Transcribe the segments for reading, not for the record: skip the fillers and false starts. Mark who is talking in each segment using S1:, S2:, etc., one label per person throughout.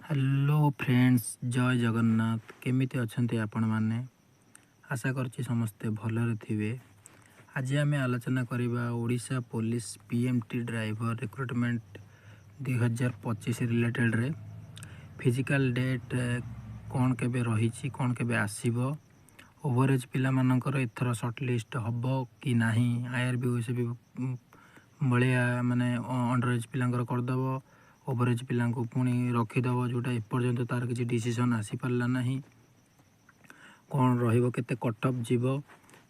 S1: Hello friends, ଜୟ ଜଗନ୍ନାଥ। କେମିତି ଅଛନ୍ତି ଆପଣମାନେ? ଆଶା କରୁଛି ସମସ୍ତେ ଭଲରେ ଥିବେ। ଆଜି ଆମେ ଆଲୋଚନା କରିବା Odisha police PMT driver recruitment 2025 ରିଲେଟେଡ଼୍ରେ ଫିଜିକାଲ୍ ଡେଟ୍ କ'ଣ କେବେ ରହିଛି, କ'ଣ କେବେ ଆସିବ, ଓଭର ଏଜ୍ ପିଲାମାନଙ୍କର ଏଥର ସର୍ଟ ଲିଷ୍ଟ ହେବ କି ନାହିଁ, ଆଇଆର୍ବି ଓଏସ୍ଏପି ଭଳିଆ ମାନେ ଅଣ୍ଡର ଏଜ୍ ପିଲାଙ୍କର କରିଦେବ, ଓଭର ଏଜ୍ ପିଲାଙ୍କୁ ପୁଣି ରଖିଦେବ, ଯେଉଁଟା ଏପର୍ଯ୍ୟନ୍ତ ତା'ର କିଛି ଡିସିସନ୍ ଆସିପାରିଲା ନାହିଁ, କ'ଣ ରହିବ, କେତେ କଟ୍ ଅଫ୍ ଯିବ,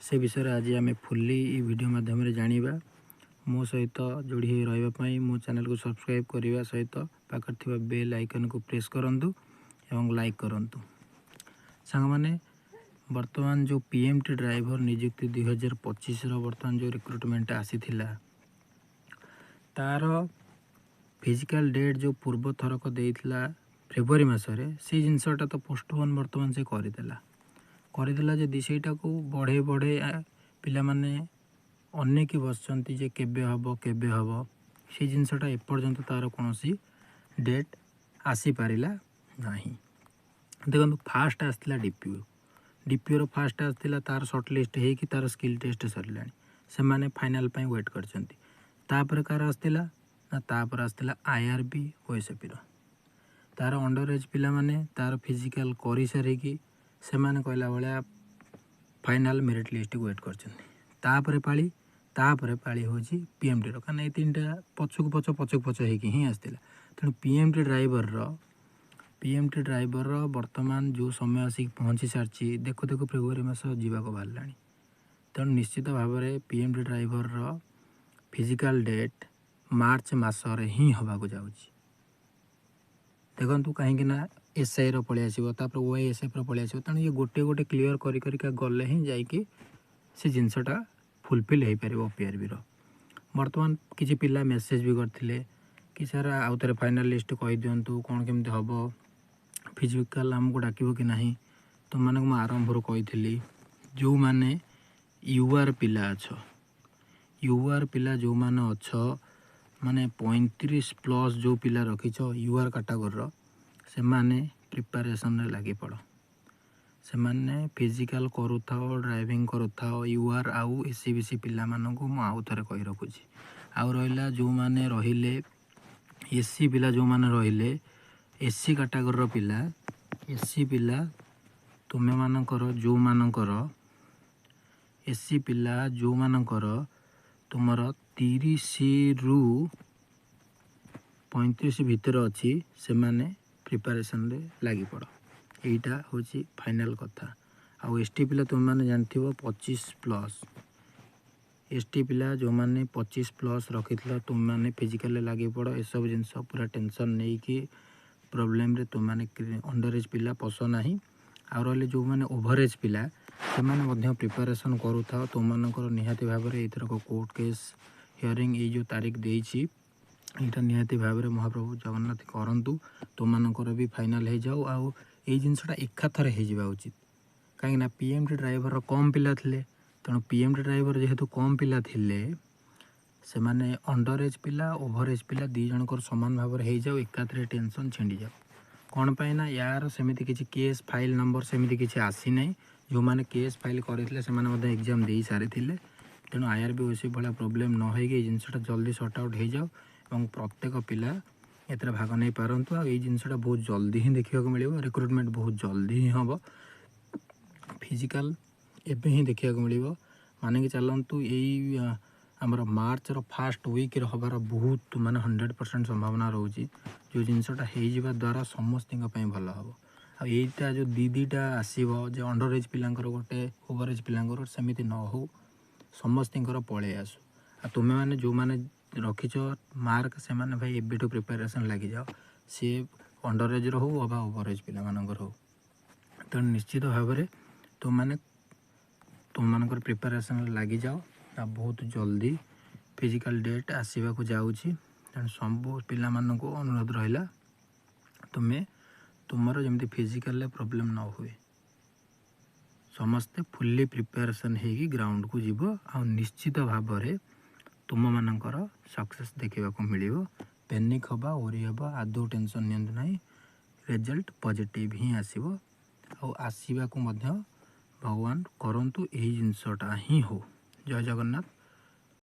S1: ସେ ବିଷୟରେ ଆଜି ଆମେ ଫୁଲି ଏଇ ଭିଡ଼ିଓ ମାଧ୍ୟମରେ ଜାଣିବା। ମୋ ସହିତ ଯୋଡ଼ି ହୋଇ ରହିବା ପାଇଁ ମୋ ଚ୍ୟାନେଲକୁ ସବସ୍କ୍ରାଇବ୍ କରିବା ସହିତ ପାଖରେ ଥିବା ବେଲ୍ ଆଇକନ୍କୁ ପ୍ରେସ୍ କରନ୍ତୁ ଏବଂ ଲାଇକ୍ କରନ୍ତୁ। ସାଙ୍ଗମାନେ, ବର୍ତ୍ତମାନ ଯେଉଁ ପିଏମ୍ଟି ଡ୍ରାଇଭର ନିଯୁକ୍ତି 2025ର ବର୍ତ୍ତମାନ ଯେଉଁ ରିକ୍ରୁଟମେଣ୍ଟ ଆସିଥିଲା, ତା'ର ଫିଜିକାଲ୍ ଡେଟ୍ ଯେଉଁ ପୂର୍ବ ଥରକ ଦେଇଥିଲା ଫେବୃଆରୀ ମାସରେ, ସେଇ ଜିନିଷଟା ତ ପୋଷ୍ଟପୋନ୍ ବର୍ତ୍ତମାନ ସେ କରିଦେଲା। କରିଦେଲା ଯଦି ସେଇଟାକୁ ବଢ଼େଇ ବଢ଼େଇ ପିଲାମାନେ ଅନେଇକି ବସିଛନ୍ତି ଯେ କେବେ ହେବ, କେବେ ହେବ। ସେଇ ଜିନିଷଟା ଏପର୍ଯ୍ୟନ୍ତ ତା'ର କୌଣସି ଡେଟ୍ ଆସିପାରିଲା ନାହିଁ। ଦେଖନ୍ତୁ, ଫାଷ୍ଟ ଆସିଥିଲା ଡିପିଓ। ଡିପିଓର ଫାଷ୍ଟ ଆସିଥିଲା, ତା'ର ସର୍ଟ ଲିଷ୍ଟ ହେଇକି ତା'ର ସ୍କିଲ୍ ଟେଷ୍ଟ ସରିଲାଣି। ସେମାନେ ଫାଇନାଲ୍ ପାଇଁ ୱେଟ୍ କରିଛନ୍ତି। ତାପରେ କାହାର ଆସିଥିଲା ନା, ତାପରେ ଆସିଥିଲା ଆଇଆର୍ବି ଓଏସ୍ଏପିର। ତା'ର ଅଣ୍ଡର ଏଜ୍ ପିଲାମାନେ ତା'ର ଫିଜିକାଲ୍ କରିସାରିକି ସେମାନେ କହିଲା ଭଳିଆ ଫାଇନାଲ୍ ମେରିଟ୍ ଲିଷ୍ଟକୁ ୱେଟ୍ କରିଛନ୍ତି। ତାପରେ ପାଳି ହେଉଛି ପିଏମ୍ଟିର, କାରଣ ଏଇ ତିନିଟା ପଛକୁ ପଛ ପଛକୁ ପଛ ହେଇକି ହିଁ ଆସିଥିଲା। ତେଣୁ ପିଏମ୍ଟି ଡ୍ରାଇଭରର ବର୍ତ୍ତମାନ ଯେଉଁ ସମୟ ଆସିକି ପହଞ୍ଚି ସାରିଛି, ଦେଖୁ ଦେଖୁ ଫେବୃଆରୀ ମାସ ଯିବାକୁ ବାହାରିଲାଣି। ତେଣୁ ନିଶ୍ଚିତ ଭାବରେ ପିଏମ୍ଟି ଡ୍ରାଇଭରର ଫିଜିକାଲ୍ ଡେଟ୍ ମାର୍ଚ୍ଚ ମାସରେ ହିଁ ହେବାକୁ ଯାଉଛି। ଦେଖନ୍ତୁ, କାହିଁକି ନା ଏସ୍ଆଇର ପଳେଇ ଆସିବ, ତାପରେ ଓଆଇଏସ୍ଏଫ୍ର ପଳେଇ ଆସିବ। ତେଣୁ ଇଏ ଗୋଟେ ଗୋଟେ କ୍ଲିଅର୍ କରି କରିକା ଗଲେ ହିଁ ଯାଇକି ସେ ଜିନିଷଟା ଫୁଲଫିଲ୍ ହେଇପାରିବ ଓପିଆର୍ବିର। ବର୍ତ୍ତମାନ କିଛି ପିଲା ମେସେଜ୍ ବି କରିଥିଲେ କି ସାର୍, ଆଉ ଥରେ ଫାଇନାଲ୍ ଲିଷ୍ଟ କହିଦିଅନ୍ତୁ, କ'ଣ କେମିତି ହେବ, ଫିଜିକାଲ୍ ଆମକୁ ଡାକିବ କି ନାହିଁ? ତୁମମାନଙ୍କୁ ମୁଁ ଆରମ୍ଭରୁ କହିଥିଲି, ଯେଉଁମାନେ you ଆର୍ ପିଲା ଅଛ, you ଆର୍ ପିଲା ଯେଉଁମାନେ ଅଛ, ମାନେ 35 ପ୍ଲସ୍ ଯେଉଁ ପିଲା ରଖିଛ you ଆର୍ କାଟାଗୋରୀର, ସେମାନେ ପ୍ରିପାରେସନ୍ରେ ଲାଗିପଡ଼। ସେମାନେ ଫିଜିକାଲ୍ କରୁଥାଅ, ଡ୍ରାଇଭିଂ କରୁଥାଅ। You ଆର୍ ଆଉ ଏସ୍ଇବିସି ପିଲାମାନଙ୍କୁ ମୁଁ ଆଉ ଥରେ କହି ରଖୁଛି। ଆଉ ରହିଲା ଯେଉଁମାନେ ରହିଲେ ଏସ୍ ସି ପିଲା, ଯେଉଁମାନେ ରହିଲେ ଏସ୍ ସି କାଟାଗୋରୀର ପିଲା, ଏସ୍ ସି ପିଲା ତୁମେମାନଙ୍କର, ଯେଉଁମାନଙ୍କର ଏସ୍ ସି ପିଲା, ଯେଉଁମାନଙ୍କର ତୁମର 30ରୁ 35 ଭିତରେ ଅଛି, ସେମାନେ ପ୍ରିପାରେସନ୍ରେ ଲାଗିପଡ଼। ଏଇଟା ହେଉଛି ଫାଇନାଲ୍ କଥା। ଆଉ ଏସ୍ ଟି ପିଲା ତୁମେମାନେ ଜାଣିଥିବ, 25 ପ୍ଲସ୍ ଏସ୍ ଟି ପିଲା ଯେଉଁମାନେ 25 ପ୍ଲସ୍ ରଖିଥିଲ, ତୁମେମାନେ ଫିଜିକାଲରେ ଲାଗିପଡ଼। ଏସବୁ ଜିନିଷ ପୁରା ଟେନସନ୍ ନେଇକି ପ୍ରୋବ୍ଲେମରେ ତୁମେମାନେ ଅଣ୍ଡର ଏଜ୍ ପିଲା ପଶ ନାହିଁ। ଆଉ ରହିଲେ ଯେଉଁମାନେ ଓଭର ଏଜ୍ ପିଲା, ସେମାନେ ମଧ୍ୟ ପ୍ରିପାରେସନ୍ କରୁଥାଅ। ତୁମମାନଙ୍କର ନିହାତି ଭାବରେ ଏଇଥରକ କୋର୍ଟ କେସ୍ ହିୟରିଂ ଏଇ ଯେଉଁ ତାରିଖ ଦେଇଛି, ଏଇଟା ନିହାତି ଭାବରେ ମହାପ୍ରଭୁ ଜଗନ୍ନାଥ କରନ୍ତୁ ତୁମମାନଙ୍କର ବି ଫାଇନାଲ୍ ହେଇଯାଉ। ଆଉ ଏଇ ଜିନିଷଟା ଏକାଥରେ ହେଇଯିବା ଉଚିତ, କାହିଁକିନା ପିଏମ୍ଟି ଡ୍ରାଇଭରର କମ୍ ପିଲା ଥିଲେ। ତେଣୁ ପିଏମ୍ଟି ଡ୍ରାଇଭର ଯେହେତୁ କମ୍ ପିଲା ଥିଲେ, ସେମାନେ ଅଣ୍ଡର ଏଜ୍ ପିଲା, ଓଭର ଏଜ୍ ପିଲା ଦୁଇ ଜଣଙ୍କର ସମାନ ଭାବରେ ହେଇଯାଉ, ଏକାଥରେ ଟେନସନ୍ ଛିଣ୍ଡିଯାଉ। କ'ଣ ପାଇଁ ନା ୟାର ସେମିତି କିଛି କେସ୍ ଫାଇଲ୍ ନମ୍ବର ସେମିତି କିଛି ଆସିନାହିଁ। ଯେଉଁମାନେ କେସ୍ ଫାଇଲ୍ କରିଥିଲେ, ସେମାନେ ମଧ୍ୟ ଏକ୍ଜାମ୍ ଦେଇ ସାରିଥିଲେ। ତେଣୁ ଆଇଆର୍ବି ଓଏସ୍ଏପି ଭଳିଆ ପ୍ରୋବ୍ଲେମ୍ ନ ହେଇକି ଏଇ ଜିନିଷଟା ଜଲ୍ଦି ସର୍ଟ ଆଉଟ୍ ହେଇଯାଉ ଏବଂ ପ୍ରତ୍ୟେକ ପିଲା ଏଥିରେ ଭାଗ ନେଇପାରନ୍ତୁ। ଆଉ ଏଇ ଜିନିଷଟା ବହୁତ ଜଲ୍ଦି ହିଁ ଦେଖିବାକୁ ମିଳିବ। ରିକ୍ରୁଟମେଣ୍ଟ ବହୁତ ଜଲ୍ଦି ହିଁ ହେବ, ଫିଜିକାଲ୍ ଏବେ ହିଁ ଦେଖିବାକୁ ମିଳିବ। ମାନିକି ଚାଲନ୍ତୁ, ଏଇ ଆମର ମାର୍ଚ୍ଚର ଫାଷ୍ଟ ୱିକ୍ରେ ହେବାର ବହୁତ ମାନେ 100% ସମ୍ଭାବନା ରହୁଛି, ଯେଉଁ ଜିନିଷଟା ହେଇଯିବା ଦ୍ୱାରା ସମସ୍ତଙ୍କ ପାଇଁ ଭଲ ହେବ। ଆଉ ଏଇଟା ଯେଉଁ ଦୁଇ ଦୁଇଟା ଆସିବ ଯେ ଅଣ୍ଡର ଏଜ୍ ପିଲାଙ୍କର ଗୋଟେ, ଓଭର ଏଜ୍ ପିଲାଙ୍କର, ସେମିତି ନ ହଉ, ସମସ୍ତଙ୍କର ପଳେଇ ଆସୁ। ଆଉ ତୁମେମାନେ ଯେଉଁମାନେ ରଖିଛ ମାର୍କ, ସେମାନେ ଭାଇ ଏବେଠୁ ପ୍ରିପାରେସନ୍ ଲାଗିଯାଅ, ସିଏ ଅଣ୍ଡର ଏଜ୍ର ହଉ ଅବା ଓଭର ଏଜ୍ ପିଲାମାନଙ୍କର ହଉ। ତେଣୁ ନିଶ୍ଚିତ ଭାବରେ ତୁମମାନେ ତୁମମାନଙ୍କର ପ୍ରିପାରେସନ୍ ଲାଗିଯାଅ। ଆଉ ବହୁତ ଜଲ୍ଦି ଫିଜିକାଲ୍ ଡେଟ୍ ଆସିବାକୁ ଯାଉଛି। ତେଣୁ ସବୁ ପିଲାମାନଙ୍କୁ ଅନୁରୋଧ ରହିଲା, ତୁମେ ତୁମର ଯେମିତି ଫିଜିକାଲରେ ପ୍ରୋବ୍ଲେମ୍ ନ ହୁଏ, ସମସ୍ତେ ଫୁଲି ପ୍ରିପାରେସନ୍ ହେଇକି ଗ୍ରାଉଣ୍ଡକୁ ଯିବ। ଆଉ ନିଶ୍ଚିତ ଭାବରେ ତୁମମାନଙ୍କର ସକ୍ସେସ୍ ଦେଖିବାକୁ ମିଳିବ। ପ୍ୟାନିକ୍ ହେବା, ଓରି ହେବା, ଆଦୌ ଟେନସନ୍ ନିଅନ୍ତୁ ନାହିଁ। ରେଜଲ୍ଟ ପଜିଟିଭ୍ ହିଁ ଆସିବ। ଆଉ ଆସିବାକୁ ମଧ୍ୟ ଭଗବାନ କରନ୍ତୁ, ଏହି ଜିନିଷଟା ହିଁ ହଉ। ଜୟ ଜଗନ୍ନାଥ।